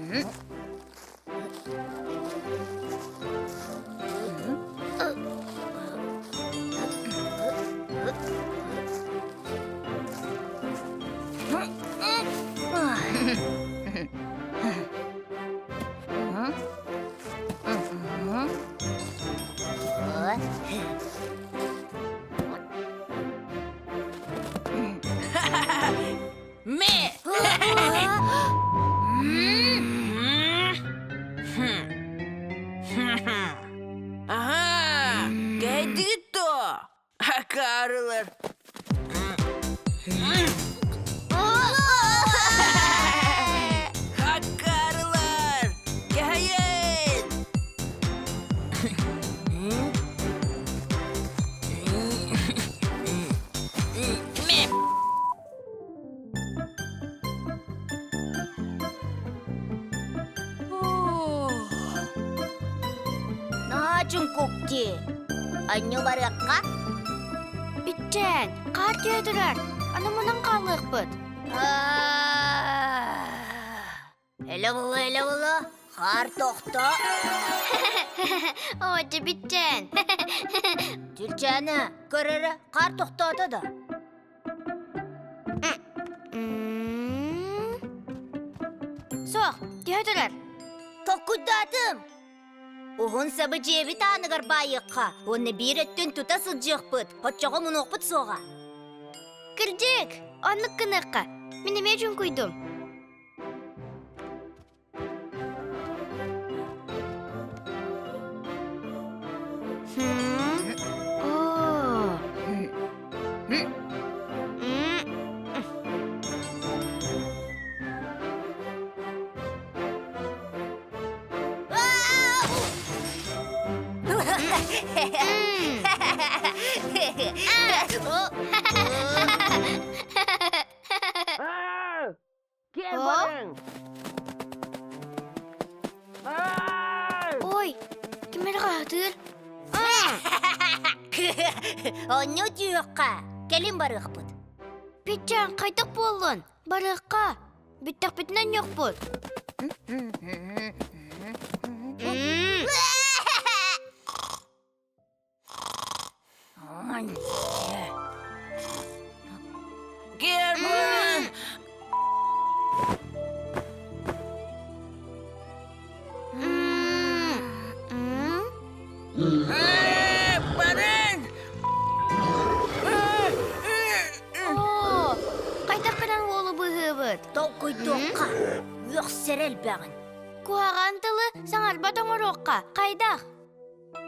Мэ! Ага, кэйдигит то? Акаарылар. Акаарылар! Кэһэйэн! Мэ! Наһаа чуҥкукки. Анньу барыахха? Иччээн, хаар түһэ турар. Аны мунан хаалыахпыт. Элэ була, элэ була, хаар тохто. Оочу биччээн. Түлчээнэ, көр эрэ, хаар тохтоото да. Суох, түһэ турар. Толкуйдаатым. Уһун сабы дьиэбит ааныгар баайыахха уонна биир өттүн тута сылдьыахпыт, оччоҕо мунуохпут суоҕа. Кырдьык, оннук гыныахха. Мин эмиэ чуҥкуйдум. Киэр барыҥ! Ой, ким эрэ хаһытыыр? Онньу түһүөххэ, кэлин барыахпыт. Петян, хайдах буоллун? Барыахха. Бүттэхпитинэ анньыахпыт. Герман! Барыҥ! Оо, хайдах гынан уолу быыһыыбыт? Толкуйдуохха, үөхсэрэ элбэҕин. Куһаҕан тылы саҥарбат оҥоруохха, хайдах?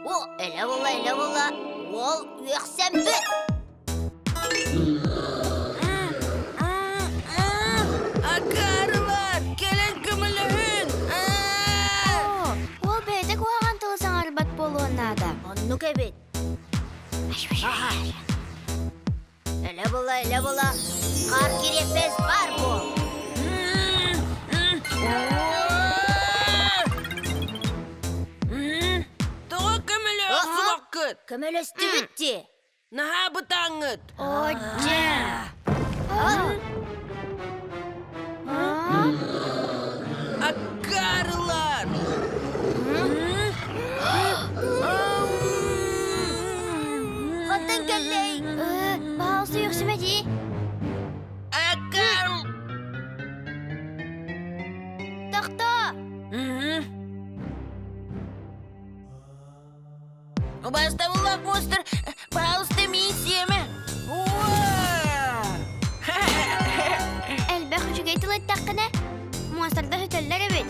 О, элэ була, элэ була, уол үөхсэн бүт! Акаарылар, кэлэн көмөлөһүн! Оо, уол бэйэтэ куһаҕан тылы саҥарбат буолуон наада. Оннук эбит. Элэ була, элэ була, хаар кириэппэс баар буол. Тоҕо көмөлөөх Көмөлөстүбүт дии. Наһаа бытааҥҥыт. Одьэ. Аккаарылар! Хантан кэллэй? Баалсы үөхсүмэ дии. Аккаар! Тохтоо! Убаастабыллаах монстр, пожалуйста, миссияме. Элбэх үчүгэй тыл эттэххинэ, монстрдар сүтэллэр эбит.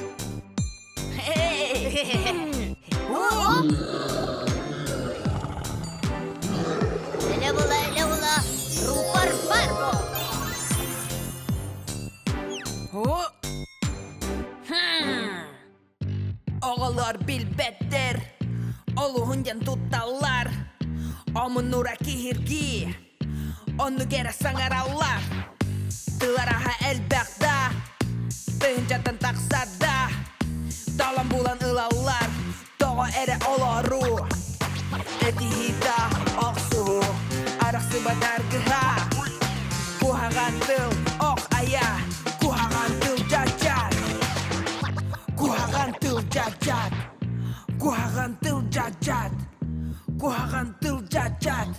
Элэ була, элэ була, рупор бар Оҕолор билбэттэр, олуһун диэн тутталлар, омунура киһиргии, оннук эрэ саҥараллар. Тылараһа элбэх да, тыһыынчаттан тахсар да, талан булан ылаллар, тоҕо эрэ олоруу. Этиһии да охсуһуу, арахсыбат аргыһа. Куһаҕан тыл ох айа, куһаҕан тыл дьадьар. Дьаат-дьаат, куһаҕан тыл дьаат-дьаат.